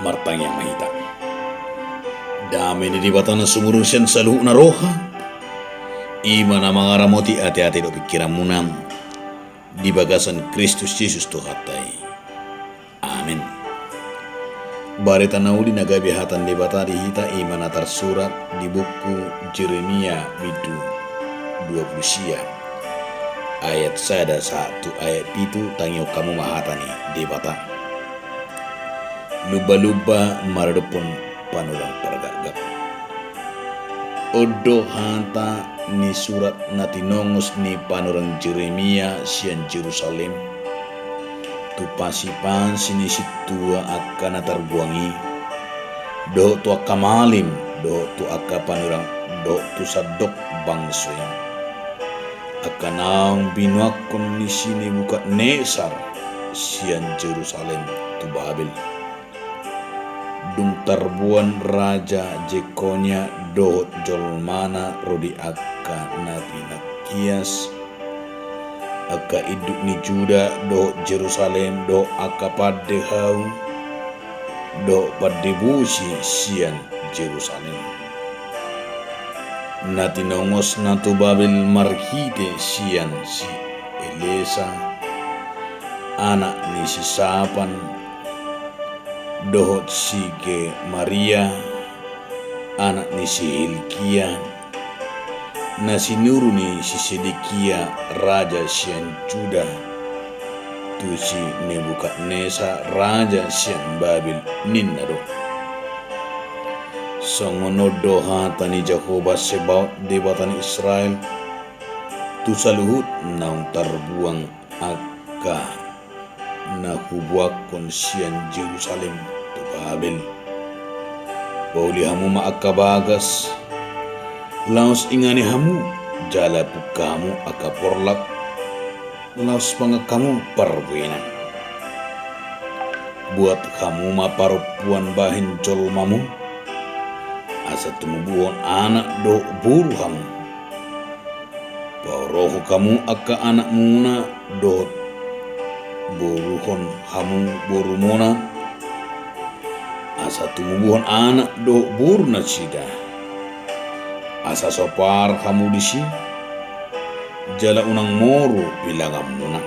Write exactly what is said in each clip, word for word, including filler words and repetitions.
Martangiang ma hita. Dame ni Debata na sumurung sian saluhutna roha, i ma na mangaramoti ateate dohot pingkiranmuna di bagasan Kristus Jesus Tuhanta i. Amen. Barita na uli na gabe hata ni Debata di hita i ma na tarsurat di buku Jeremia bindu dua pulu sia, ayat sada sahat tu ayat pitu. Tangihon hamu ma hata ni Debata. Lumba-lumba maradophon panorang pargapgap. On do hata ni surat na tinongos ni panorang Jeremia sian Jerusalem tu pasi-pasi ni sintua angka na tarbuang i, dohot tu angka malim, dohot tu angka panorang, dohot tu sandok bangso i, angka naung binuangkon ni si Nebukadnesar sian Jerusalem tu Babel. Dung tarboan Raja Jekonia dohot jolmana ro di angka na pinangkias, angka induk ni Juda dohot Jerusalem, dohot angka pande hau dohot pande bosi sian Jerusalem, na tinongosna tu Babel marhite sian si Elesa, anak ni si Sapan, dohot si Gemaria, anak ni si Hilkia, na sinuru ni si Sedekia, raja sian Juda, tu si Nebukadnesar, raja sian Babel, ninna do: Songon on do hata ni Jahowa Sebaot, Debata ni Israel, tu saluhut naung tarbuang angka na hubuangkon sian Jerusalem tu Babel. Pauli hamu ma angka bagas, laos ingani hamu, jala pungka hamu angka porlak, laos pangan hamu parbuenan. Buat hamu ma parompuan bahen jolmamu, asa tumubuhon anak dohot boru hamu. Paorohon hamu angka anakmuna dohot boruhon hamu borumuna, asa tumubuhon anak dohot boru nasida. Asa sopar hamu disi, jala unang moru pilanganmuna.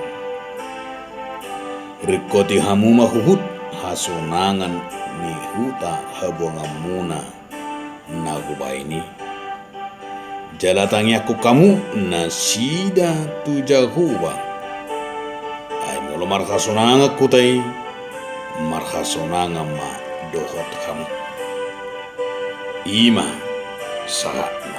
Ringkoti hamu ma huhut hasonangan ni huta habuanganmuna na hubahen i, jala tangiangkon hamu nasida tu Jahowa. Ai molo marhasonangan huta i, marhasonangan ma dohot hamu. I ma sahatna.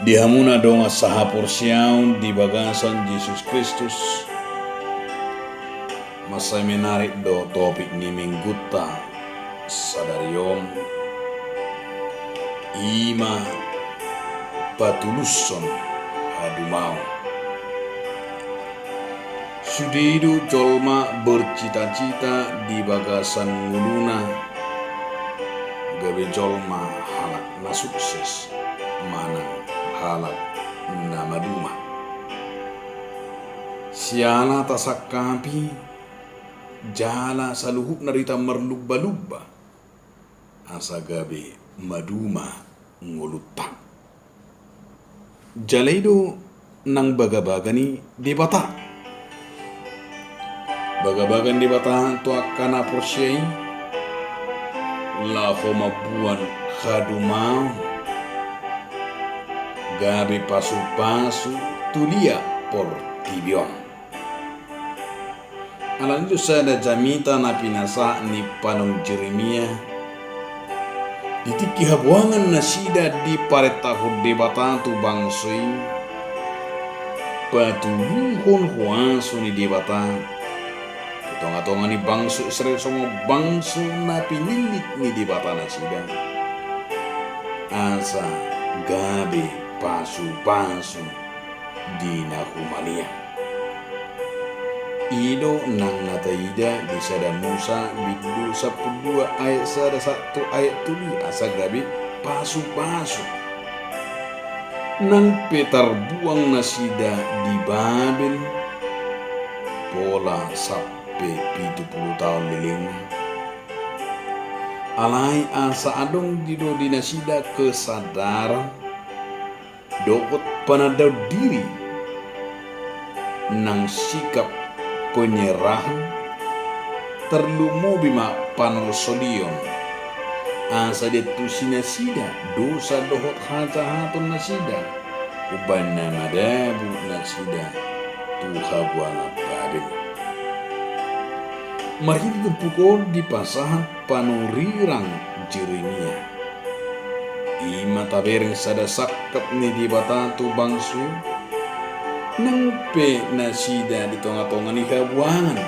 Di hamu na dongan sahaporseaon di bagasan Jesus Kristus, mansai menarik do topik ni minggunta sadari on, i ma patulushon hadumaon. Sude do jolma bercita-cita di bagasan ngoluna gabe jolma halak na sukses manang halak na maduma. Siala tasangkapi jala saluhutna hita marlumba-lumba asa gabe maduma ngolunta. Jala i do nang bagabaga ni Debata. Bagabaga ni Debata tu angka na porsea i, laho mamboan hadumaon gabe pasu-pasu tu liat portibi on. Alani do sada jamita na pinasahat ni panurirang Jeremia, di tingki habuangan nasida diparentahon Debata tu bangso i, patuluhon huaso ni Debata tu tonga-tonga ni bangso Israel songon bangso na pinillit ni Debata nasida, asa gabe pasu-pasu di na humaliang. I do nang na taida di sada Musa bindu sampulu dua ayat sada sahat tu ayat tolu, asa gabe pasu-pasu. Nang pe tarbuang nasida di Babel pola sampe pitu pulu taon lelengna, Alai asa adong do di nasida kesadaran dohot panandaon diri nang sikap penyerahan, tarlumobi ma panolsolion, asa diantusi nasida dosa dohot hajahaton nasida, umbahen na madabu nasida tu habuangan Babel. Marhite turpuk on dipasahat panurirang Jeremia. I ma tabereng sada sangkap ni Debata tu bangso i, nang pe nasida di tongatonga ni habuangan.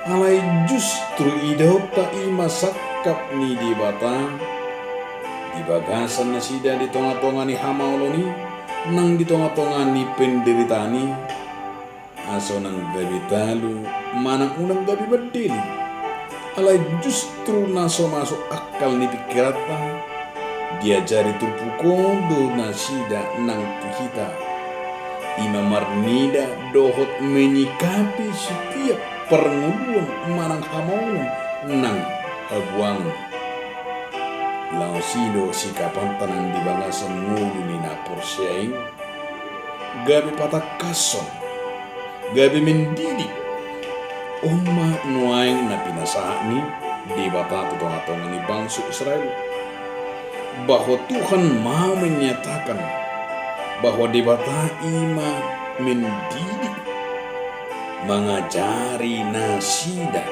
Alai justru idaonta i ma sangkap ni Debata di bagasan nasida di tongatonga ni hamaolon i, nang di tongatonga ni penderitaan i, asa unang gabe talu manang unang gabe mandele. Alai justru na so masuk akal ni pingkiranta, diajari turpuk on do nasida nang tu hita, i ma marnida dohot menyikapi setiap parngoluon manang hamaolon nang habuangan. Laos i do sikapanta nang di bagasan ngolu ni na porsea i, gabe patangkashon, gabe mendidik. On ma nuaeng na pinasahat ni Debata tu tongatonga ni bangso Israel, bahwa Tuhan mau menyatakan bahwa Debata i ma mendidik, mangajari nasida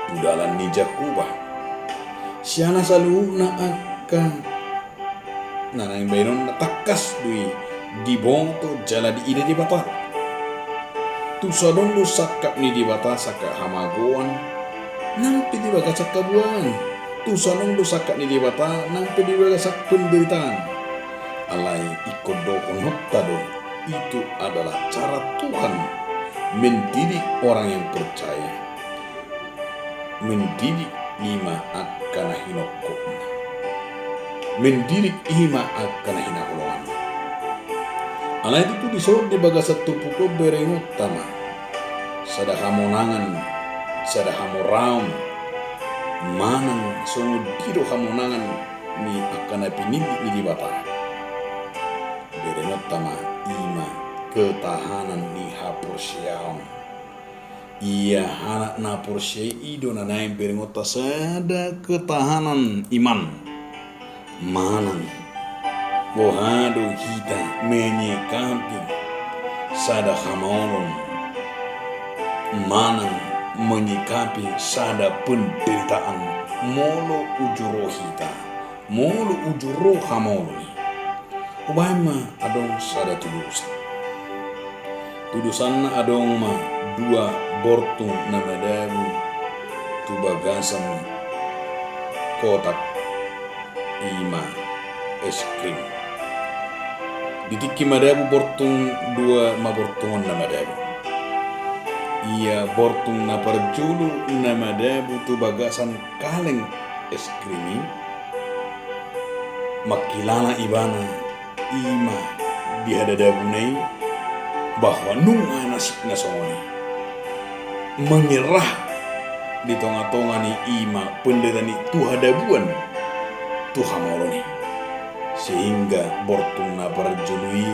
tu dalan ni Jahowa. Siala saluhutna angka na naeng baenon na tangkas do i diboto jala diida Debata. Tung so adong do sangkap ni Debata sangkap hamagoan, nang pe di bagasan habuangan. Tung so adong do sangkap ni Debata, nang pe di bagasan penderitaan. Alai ingkon dohononta do, itu adalah cara Tuhan mendidik orang yang percaya. Mendidik i ma angka na hinongkopna. Mendidik i ma angka na hinaholonganna. Alai tutu dison di bagasan turpuk on berengonta ma sada hamonangan, sada hamoraon, manang songon dia do hamonangan ni angka na pinillit ni Debata. Berengonta ma i ma ketahanan ni haporseaon. Ia halak na porsea i do na naeng berengonta sada ketahanan iman. Manang boha do hita menyikapi sada hamaolon, manang menyikapi sada penderitaan, molo uju ro hita, molo uju ro hamaolon i. Umbahen ma adong sada tudosan. Tudosanna adong ma dua bortung na madabu tu bagasan kotak, i ma es krim. Di tingki madabu bortung, dua ma bortung on na madabu. Ia bortung na parjolo na madabu tu bagasan kaleng es krim i, mangkilala ibana i ma di hadadabuna i, bahwa nunga nasibna songon i. Menyerah di tongatonga ni i ma penderitaan i tu hadabuan, tu hamaolon i. Sehingga bortung na parjolo i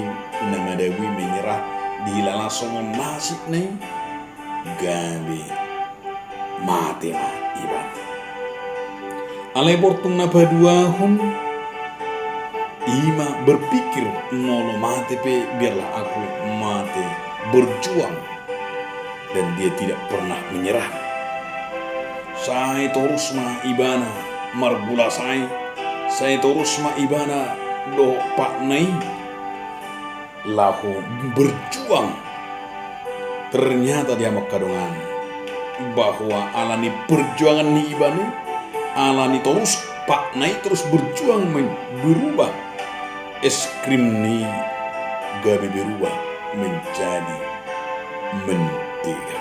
na madabu i menyerah, dihilala songon nasibna i, gabe mate ma ibana. Alai bortung na paduahon, i ma berpikir, molo mate pe biarlah aku mate berjuang. Dan dia tidak pernah menyerah. Sai torus ma ibana margulas ai, sai torus ma ibana dohot patna i laho berjuang. Ternyata dia mangkadongan bahwa ala ni perjuangan ni ibana i, ala ni torus patna i, torus berjuang, men-, berubah. Es krim ni gabe berubah menjadi mentega.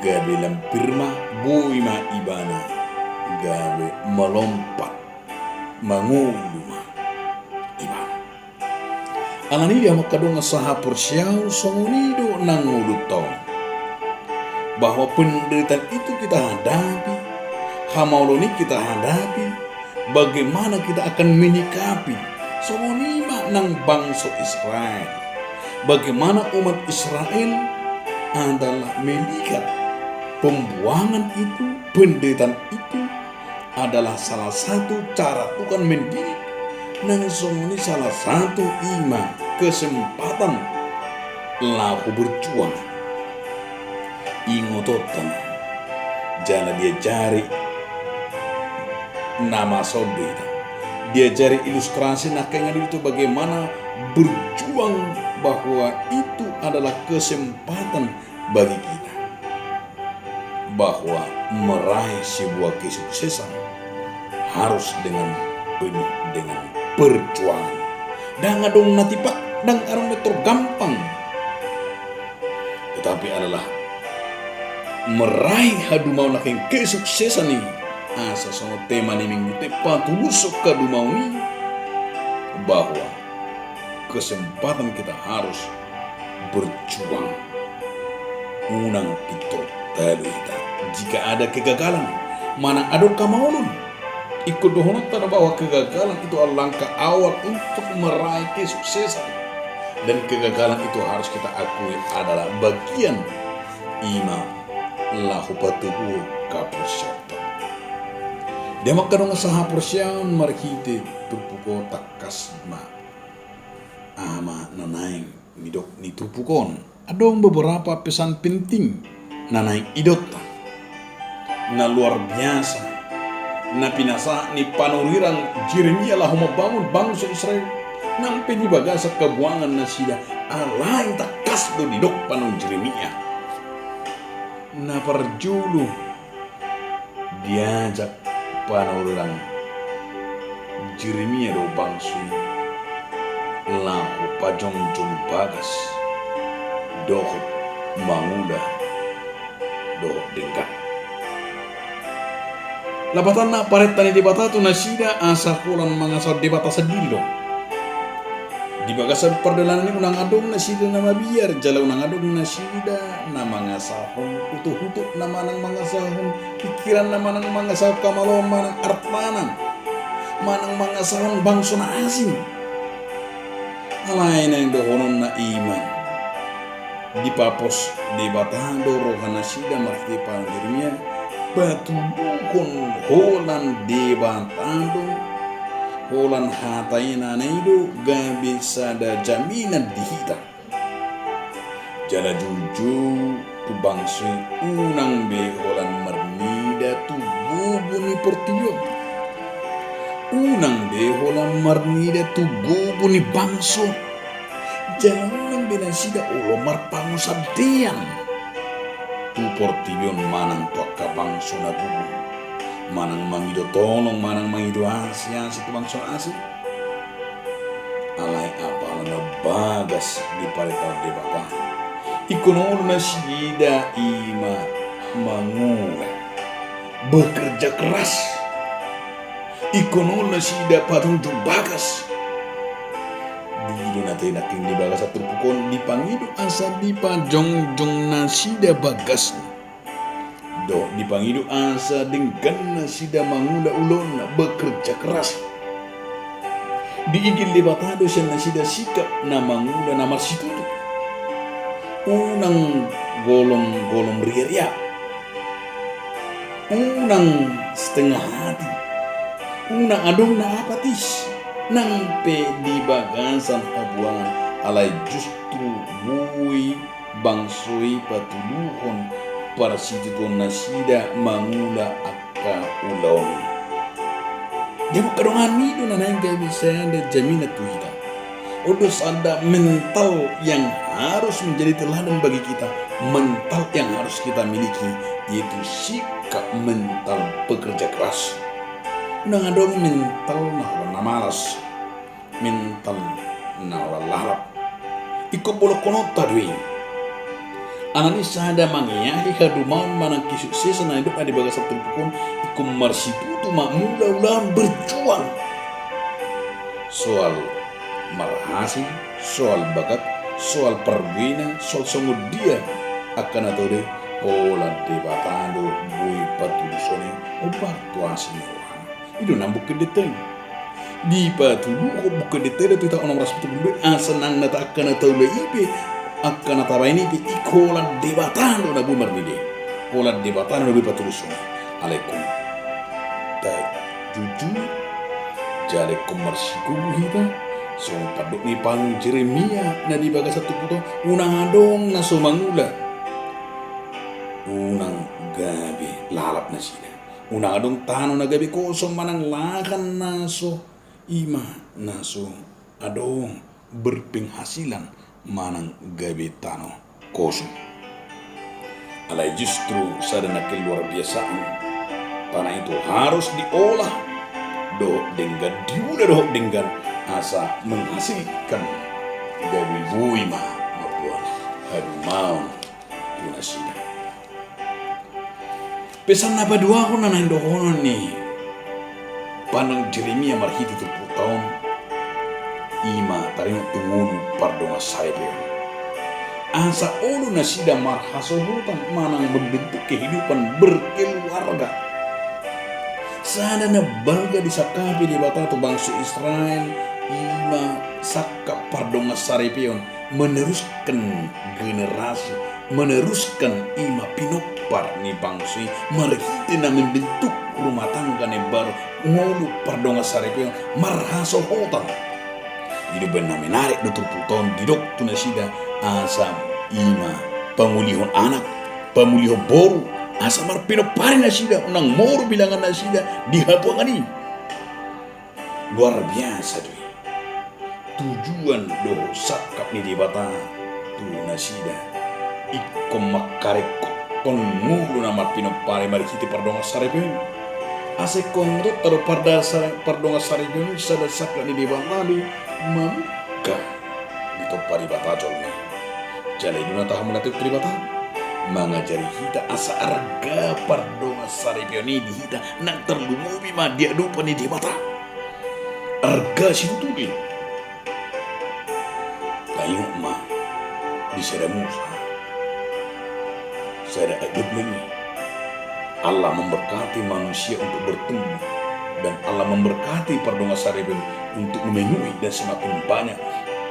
Gabe lampir ma, boi ma ibana gabe melompat, mangolu ma ibana. Alani i, dia mangkadongan sahaporseaon, songon i do nang ngolunta on, bahwa penderitaan itu kita hadapi, hamaolon i kita hadapi, bagaimana kita akan menyikapi. Songon i ma nang bangso Israel. Bagaimana umat Israel adalah melihat pembuangan itu, penderitaan itu adalah salah satu cara Tuhan mendidik, nang songon i salah satu i ma kesempatan laho berjuang. Ingotonta ma, jala diajari na masa on do hita. Diajari ilustrasi na kena itu bagaimana berjuang, bahwa itu adalah kesempatan bagi kita, bahwa meraih sebuah kesuksesan harus dengan penuh dengan perjuangan. Ndang adong na tipak, ndang adong na tergampang. Tetapi adalah meraih hadumaon na kesuksesan i, asa songon tema ni minggu i, patulushon hadumaon i, bahwa kesempatan kita harus berjuang. Unang pintor talu hita jika ada kegagalan manang adong hamaolon. Ingkon dohononta do bahwa kegagalan itu adalah langkah awal untuk meraih kesuksesan. Dan kegagalan itu harus kita akui adalah bagian i ma laho patubu haporseaonta. Dia mangkadong asa haporseaon marhite turpuk on, tangkas ma. Aha ma na naeng nidok ni turpuk on? Adong beberapa pesan penting na naeng idaonta, na luar biasa, na pinasahat ni panurirang Jeremia laho mambangun bangso Israel. Nang pe di bagasan habuangan nasida, alai tangkas do didok panurirang Jeremia. Na parjolo, diajak panurirang Jeremia do bangso i laho pajongjong bagas dohot mangula dohot denggan. Lapatanna, parenta ni Debata tu nasida asa holan mangasahon Debata sandiri do. Di bagasan pardalanan i unang adong nasida na mabiar, jala unang adong nasida na mangasahon utohuto, na manang mangasahon pingkiran, na manang mangasahon hamaolon, manang artana, manang mangasahon bangso na asing. Alai naeng dohononna i ma, dipapos Debata do roha nasida marhite panurirang Jeremia, patuduhon holan Debata do, holan hatana i do gabe sada jaminan di hita. Jala joujou tu bangso i, unang be holan marnida tu gogo ni portibi on. Unang be holan marnida tu gogo ni bangso. Jala unang be nasida olo marpangunsandean tu portibi on manang tu angka bangso na gogo, manang mangido tolong, manang mangido asi, asi tu bangso na asing. Alai apala na bagas diparenta Debata, ingkon olo nasida i ma mangula, bekerja keras. Ingkon olo nasida pajongjong bagas. Di do na tena king di bagasan turpuk on, dipangido asa dipajongjong nasida bagasna. Dohot dipangido asa denggan nasida mangula ulaonna, bekerja keras. Diigil Debata do sian nasida sikap na mangula na marsitutu. Unang golom-golom riaria. Unang setengah hati. Unang adong na apatis. Nang pe di bagasan habuangan, alai justru boi bangso i patuduhon parsitutuon nasida mangula angka ulaon. Jadi angka dongan, i do na naeng gabe sada jaminan tu hita. On do sada mental yang harus menjadi teladan bagi kita, mental yang harus kita miliki, yaitu sikap mental pekerja keras. Unang adong mental na holan na malas. Mental na holan lalap. Ingkon bolongkononta do i. Alani sada mangeahi hadumaon manang kesuksesan na nidok na di bagasan turpuk on, ingkon marsitutu ma mangula ulaon, berjuang. Soal marhasil, soal bagak, soal parbuena, soal songon dia angka na tole, Holan Debata do boi patuluson i hombar tu asi ni rohana. I do na bungka deta i. Dipatuluhon bungka deta i do tu hita onom ratus pitu pulu dua i, asa nang na ta angka na taula i pe, angka na tabaen i pe, ingkon holan Debata do na boi marnida i. Holan Debata do na boi patuluson i. Alai ingkon tajujur, jala ingkon marsigogo hita, songon pandok ni panurirang Jeremia na di bagasan turpukta on, unang adong na so mangula, unang gabe lalap nasida. Unang adong tano na gabe kosong manang lahan na so, i ma na so adong berpenghasilan manang gabe tano kosong. Alai justru sada na keluar biasaan, tanah itu harus diolah dohot denggan, diula dohot denggan, asa menghasilkan gabe boi ma mamboan halumaon tu nasida. Pesan na paduahon na naeng dohonon ni panurirang Jeremia marhite turpukta on, i ma taringot tu ngolu pardongansaripeon. Asa olo nasida marhasohotan manang membentuk kehidupan berkeluarga. Sada na balga disangkapi Debata tu bangso Israel, i ma sangkap pardongansaripeon, meneruskan generasi, meneruskan i ma pinompar ni bangso i, marhite na membentuk rumah tangga na imbaru, ngolu pardongansaripeon, marhasohotan. I do umbahen na menarik do turpukta on didok tu nasida, asa i ma pamulihon anak, pamulihon boru, asa marpinompari nasida, unang moru bilangan nasida di hatuaongan i. Luar biasa do i. Tujuan dohot sangkap ni Debata tu nasida, ingkon mangkaringkothon ngolu na marpinompari marhite pardongansaripeon. Asa ingkon tongtong do parda-, pardongansaripeon i sada sangkap ni Debata do i mamungka ditompa Debata jolma i. Jala i do na tahamuna tu Debata mangajari hita asa arga pardongansaripeon i di hita, nang tarlumobi ma di adopan ni Debata. Arga situtu do i. Taingot ma di sada Musa, sada ayat dua pulu lima. Allah memberkati manusia untuk bertumbuh, dan Allah memberkati pardongansaripeon untuk memenuhi dan semakin banyak.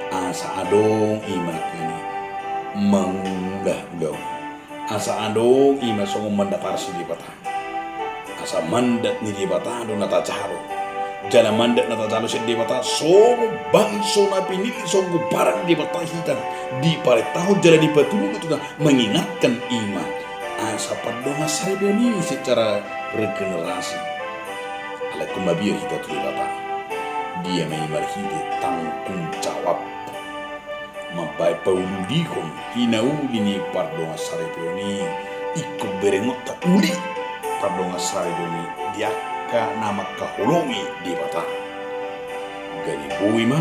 Asa adong i ma angka na mangula ulaon. Asa adong i ma songon mandat ni Debata. Asa mandat ni Debata do na tajalo. Jala mandat na tajalo sian Debata, songon bangso na pinillit, songon parang Debata hita, diparentahon jala dipatulus tu hita, mengingatkan i ma asa pardongansaripeon i secara regenerasi. Alai ingkon mabiar hita tu Debata. Dia ma i marhite tanggung jawab mambahen paulihon hinauli ni pardongansaripeon i, ingkon berengonta uli pardongansaripeon i di angka na mangkaholongi Debata. Gabe boi ma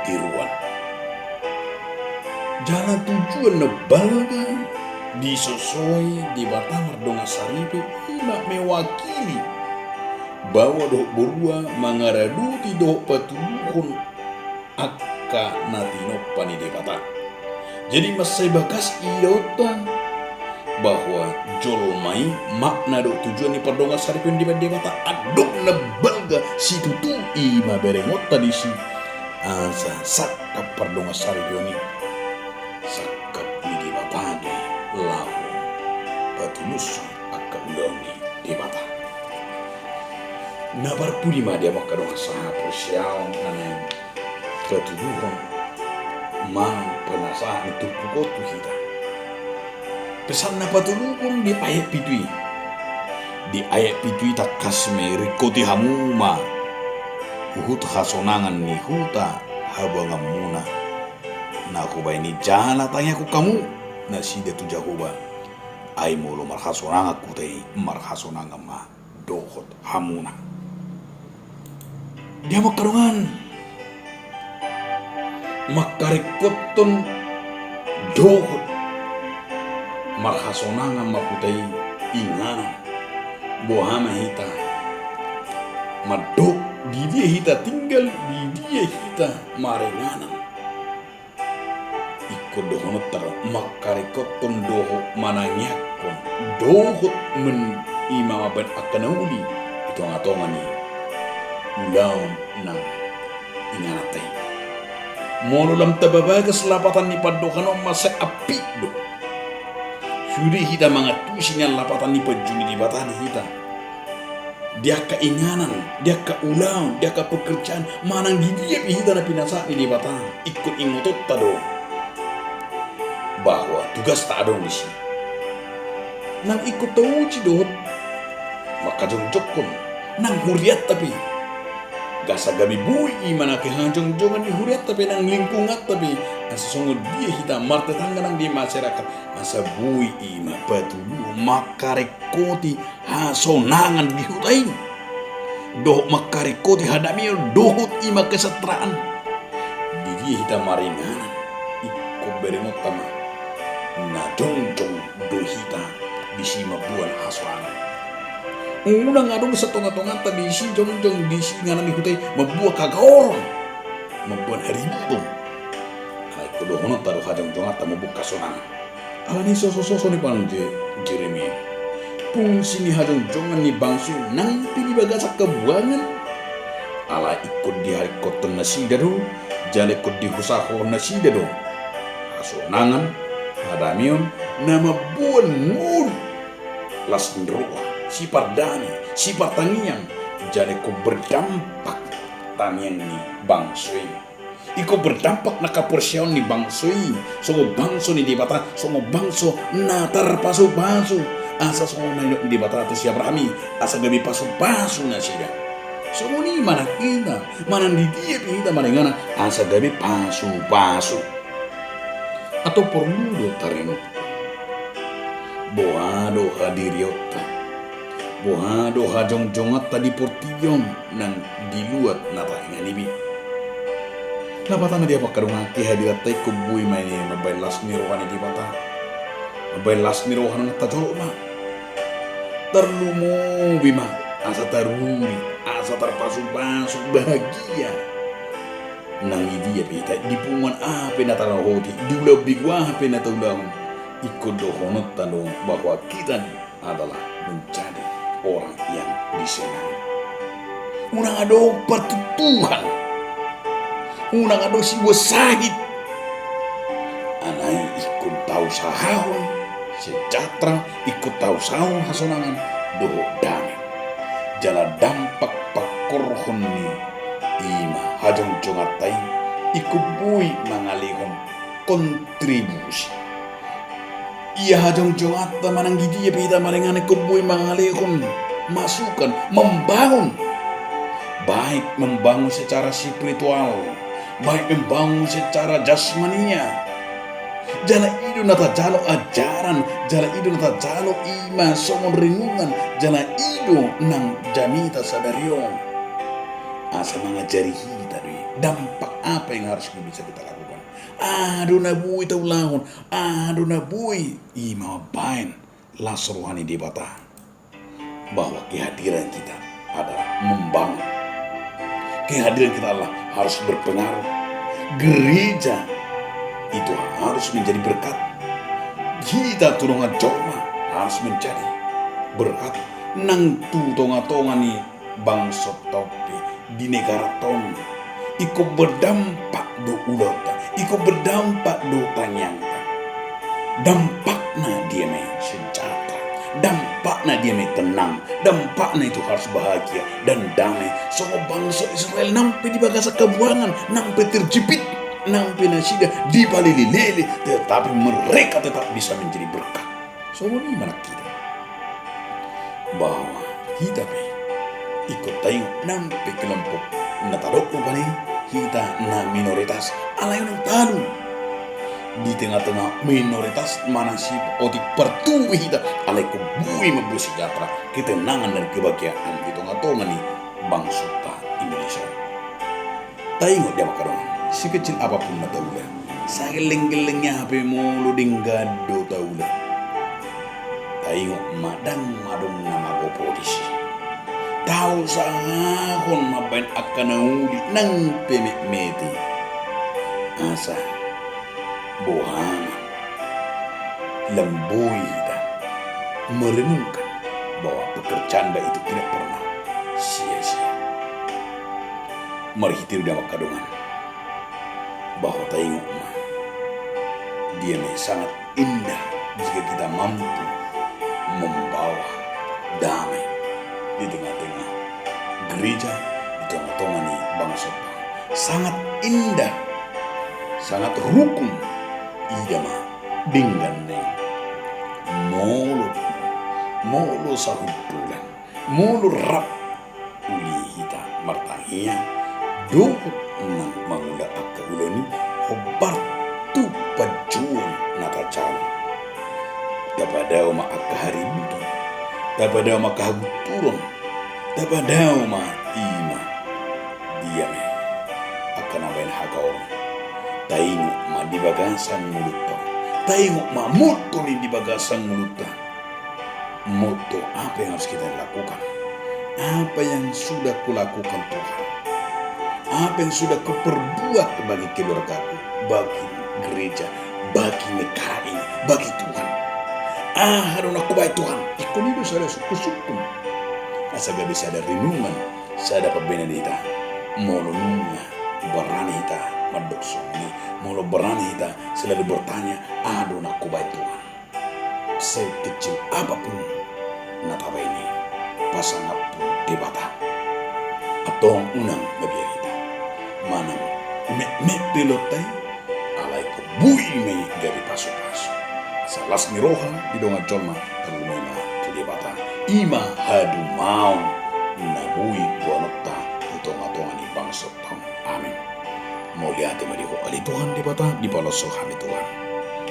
tiruan. Jala tujuan na balga disosoi Debata mardongansaripe i ma mewakili baoa dohot borua mangaradoti dohot patuluhon angka na tinompa ni Debata. Jadi mansai bagas idaonta bahwa jolma i, makna dohot tujuan ni pardongansaripeon dibahen Debata, adong na balga situtu i ma berengonta disi. Asa sangkap pardongansaripeon i sangkap ni Debata do i laho patulushon angka ulaon ni Debata. Na parpudi ma di hamu angka dongan sahaporseaon na naeng patuluhon manang penasaran ni turpuk on tu hita. Pesan na patoluhon di ayat pitu i. Di ayat pitu i tangkas ma i, ringkoti hamu ma huhut hasonangan ni huta habuanganmuna na hubahen i, jala tangiangkon hamu nasida tu Jahowa. Ai molo marhasonangan huta i, marhasonangan ma dohot hamuna. Di hamu angka dongan, mangkaringkothon dohot marhasonangan ma huta i, inganan boha ma hita mandok, di dia hita tinggal, di dia hita maringanan. Ingkon dohononta do, mangkaringkothon dohot manangianghon dohot men i ma mambahen angka na uli di tongatonga ni ulaon nang ingananta i. Molo lam tababagas lapatan ni pandohan on, mansai ampit do. Sude hita mangantusi nian lapatan ni panjou ni Debata di hita. Di angka inganan, di angka ulaon, di angka pekerjaan, manang di dia pe hita na pinasahat ni Debata, ingkon ingotonta do bahwa tugasta adong disi. Nang ingkon tauji dohot mangkajongjongkon nang hurianta pe. Asa gabe boi i ma nang hajongjongan ni hurianta pe, nang lingkunganta pe. Asa songon dia hita martetangga nang di masyarakat, asa boi i ma patuluhon mangkaringkoti hasonangan di huta i, dohot mangkaringkoti hadameon dohot i ma kesejahteraan. Di dia hita maringanan, ingkon berengonta ma na jongjong do hita disi mamboan hasonangan. Unang adong sian tongatonganta disi jongjong disi inganan ni huta i mamboan hagaoron, mamboan haributon. Alai ingkon dohononta do hajongjonganta mamboan hasonangan. Alani i sosososo ni panjou Jeremia, fungsi ni hajongjongan ni bangso i nang pe di bagasan habuangan, alai ingkon diharingkothon nasida do, jala ingkon dihusahon nasida do hasonangan, hadameon, na mamboan ngolu, las ni roha, sipardame, sipartangiang, jala ingkon berdampak tangiang ni bangso i. Ingkon berdampak nang haporseaon ni bangso i songon bangso ni Debata, songon bangso na tarpasupasu. Asa songon na nidok ni Debata tu si Abraham i, asa gabe pasupasu nasida. Songon i ma nang hita, manang di dia pe hita maringanan, asa gabe pasupasu. Antong porlu do tarenungkon, boha do hadirionta, boha do hajongjonganta di portibi on nang di luat na tainganan i be. Lapatan na dia pangkadongan, kehadiranta ingkon boi ma i mambahen las ni roha ni Debata, mambahen las ni roha na tajolma. Tarlumobi ma asa taruli, asa tarpasupasu, bahagia. Nang di dia pe hita, di punguan aha pe na tarahoti, di ulaon begu aha pe na taulahon, ingkon dohononta do bahwa kita adalah menjadi orang yang disenangi. Unang adong partuktuhan, unang adong sibuat sahit. Alai ingkon tausahahon sejahtera, ingkon tausahahon hasonangan dohot dame. Jala dampak pangkorhon ni i ma hajongjonganta i ingkon boi mangalehon kontribusi. Ia hajongjonganta manang di dia pe hita maringanan ingkon boi mangalehon masukan, membangun. Baik membangun secara spiritual, baik membangun secara jasmania. Jala i do na tajalo ajaran, jala i do na tajalo i ma songon renungan, jala i do nang jamita sadari on. Asa mangajari hita do i, dampak apa yang harus bisa kita lakukan. Aha do na boi taulahon, aha do na boi, i ma mambahen las roha ni Debata. Bahwa kehadiran kita adalah membangun. Kehadiran kita adalah harus berpengaruh. Gereja itu harus menjadi berkat. Hita tu dongan jolma harus menjadi berkat. Nang tu tongatonga ni bangso ta on pe, di negara ta on, ingkon berdampak do ulaonta, ingkon berdampak do tangiangta. Dampakna dia ma i sejahtera, dampakna dia ma i tenang, dampakna itu harus bahagia dan damai. Songon bangso Israel, nang pe di bagasan habuangan, nang pe terjepit, nang pe nasida dipalelelele, tetapi mereka tetap bisa menjadi berkat. Songon i ma nang hita, bahwa hita pe ingkon taingot nang pe kelompok na tadok rupani hita na minoritas, alai unang talu di tongatonga minoritas manang si otik partubu hita, alai ingkon boi mamboan sejahtera, ketenangan dan kebahagiaan di tongatonga ni bangsonta Indonesia. Taingot di amang hamu, sekecil apapun na taula, sagellenggelleng i hape molo denggan do taula, taingot ma, ndang adong na magopo disi. Tausahahon mambahen angka na uli nang pe metmet i, asa Boha ma, lam boi hita merenungkan bahwa pekerjaan baik itu tidak pernah sia-sia. Marhite do i, angka dongan, bahwa taingot ma, dia ma sangat indah jika kita mampu membawa damai di tengah-tengah gereja, di tengah-tengah ni bangso. Sangat indah, sangat rukun, ida ma denggan na i. Molo, molo sahundulan, molo rap uli hita martangiang dohot nang mangula angka ulaon i, hombar tu panjouon na tajalo. Tapadao ma angka haributon, tapadao ma angka hagunturon, tapadao ma i ma, dia ma i, angka na baen hagaoron. Taingot ma di bagasan ngolunta, taingot ma motto ni di bagasan ngolunta. Motto, apa yang harus kita lakukan? Apa yang sudah kulakukan, Tuhan? Apa yang sudah kuperbuat bagi keluargaku, bagi gereja, bagi negara ini, bagi Tuhan? Aha do na hubaen, Tuhan? Ingkon i do sada sungkunsungkun, asa gabe sada renungan, sada pambahenan di hita. Molo nunga berani hita mandok songon i, molo berani hita selalu bertanya, aha do na hubaen, Tuhan? Sekecil apapun na tabaen i, pasangaphon Debata. Antong unang mabiar hita manang metmet do ilonta i, alai ingkon boi ma i gabe pasupasu. Asa las ni roha di dongan jolma, tarlumobi ma tu Debata. I ma hadumaon na boi boanonta tu tongatonga ni bangso. Amin. Mauliate ma di Ho ale Tuhan Debata, dipaloas Ho hami Tuhan.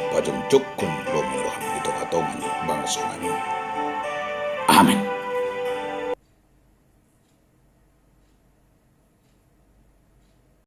Pajongjongkon lomo ni roham di tongatonga ni bangso nami. Amin.